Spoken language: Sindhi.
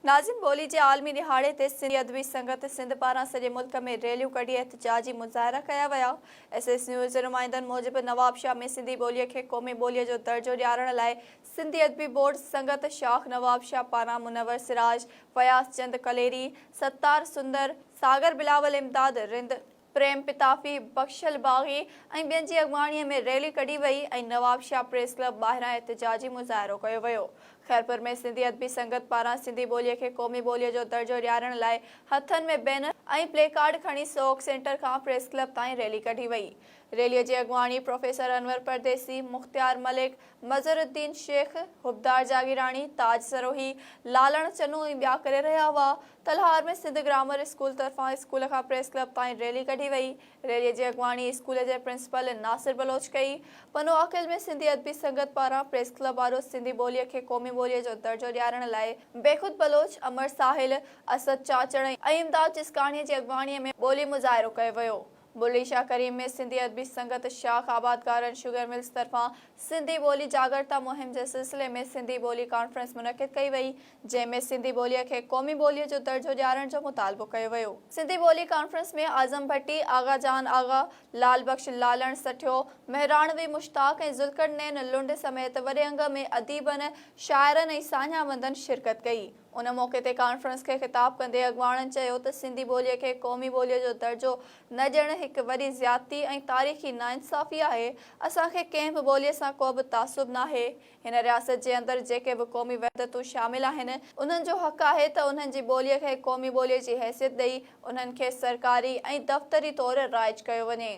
ناظم ٻولي جي عالمي ڏهاڙي تي سنڌي ادبي سنگت سنڌ پاران سڄي ملڪ ۾ ريليون ڪڍي احتجاجي مظاهرا ڪيا ويا. ايس ايس نيوز جي نمائندن موجب نوابشاهه ۾ سنڌي ٻوليء کي قومي ٻوليء جو درجو ڏيارڻ لاء سنڌي ادبي بورڊ سنگت شاخ نوابشاهه پاران منور سراج، فياض چند ڪليري، ستار سندر، ساگر بلاول امداد رند، پريم پتافي، بخشل باغي ۽ ٻين جي اڳواڻي ۾ ريلي ڪڍي وئي ۽ نوابشاهه پريس ڪلب ٻاهران احتجاجي مظاهرو ڪيو ويو. خيرپور ۾ سنڌي ادبي سنگت پاران سنڌي ٻوليء کي قومي ٻوليء جو درجو ڏيارڻ لاء هٿن ۾ بينر ۽ پلي ڪارڊ کڻي سوڪ سينٽر کان پريس ڪلب تائين ريلي ڪڍي وئي. ريلي جي اڳواڻي پروفيسر انور پرديسي، مختيار ملڪ، مظهرالدين شيخ، حبدار جاگيراڻي، تاج سروهي، لالڻ چنو ۽ ٻيا ڪري رهيا هئا. تلهار ۾ سنڌ گرامر اسڪول طرفان اسڪول کان پريس ڪلب تائين ريلي ڪڍي وئي. ريلي جي اڳواڻي اسڪول جي پرنسپل ناصر بلوچ ڪئي. پنوعاقل ۾ سنڌي ادبي سنگت پاران پريس ڪلب آڏو سنڌي ٻوليء کي قومي ٻوليء جو درجو ڏيارڻ لاء بيخود بلوچ، امر ساحل، اسد چاچڙ ۽ امداد جسڪاڻي جي اڳواڻيء ۾ ٻولي مظاهرو ڪيو ويو. بلڙي شاهه ڪريم ۾ سنڌي ادبي سنگت شاخ آبادگارن شگر ملز طرفان سنڌي ٻولي جاڳرتا مهم جي سلسلي ۾ سنڌي ٻولي ڪانفرنس منعقد ڪئي وئي، جنهن ۾ سنڌي ٻوليء کي قومي ٻوليء جو درجو ڏيارڻ جو مطالبو ڪيو ويو. سنڌي ٻولي ڪانفرنس ۾ اعظم ڀٽي، آغا جان آغا، لال بخش لالڻ سٺيو، مهراڻوي مشتاق ۽ ذوالقرنين لنڊ سميت وڏي انگ ۾ اديبن، شاعرن ۽ ساڃاهه وندن شرڪت ڪئي. ان موقعي تي ڪانفرنس کي خطاب ڪندي اڳواڻن چيو ته سنڌي ٻوليء کي قومي ٻوليء جو درجو نه ڏيڻ هڪ وڏي زيادتي ۽ تاريخي ناانصافي آهي، اسان کي ڪنهن به ٻوليء سان ڪو به تعصب ناهي، هن رياست جي اندر جيڪي به قومي وحدتون شامل آهن، انهن جو حق آهي ته انهن جي ٻوليء کي قومي ٻوليء جي حيثيت ڏئي انهن کي سرڪاري ۽ دفتري طور رائج ڪيو وڃي.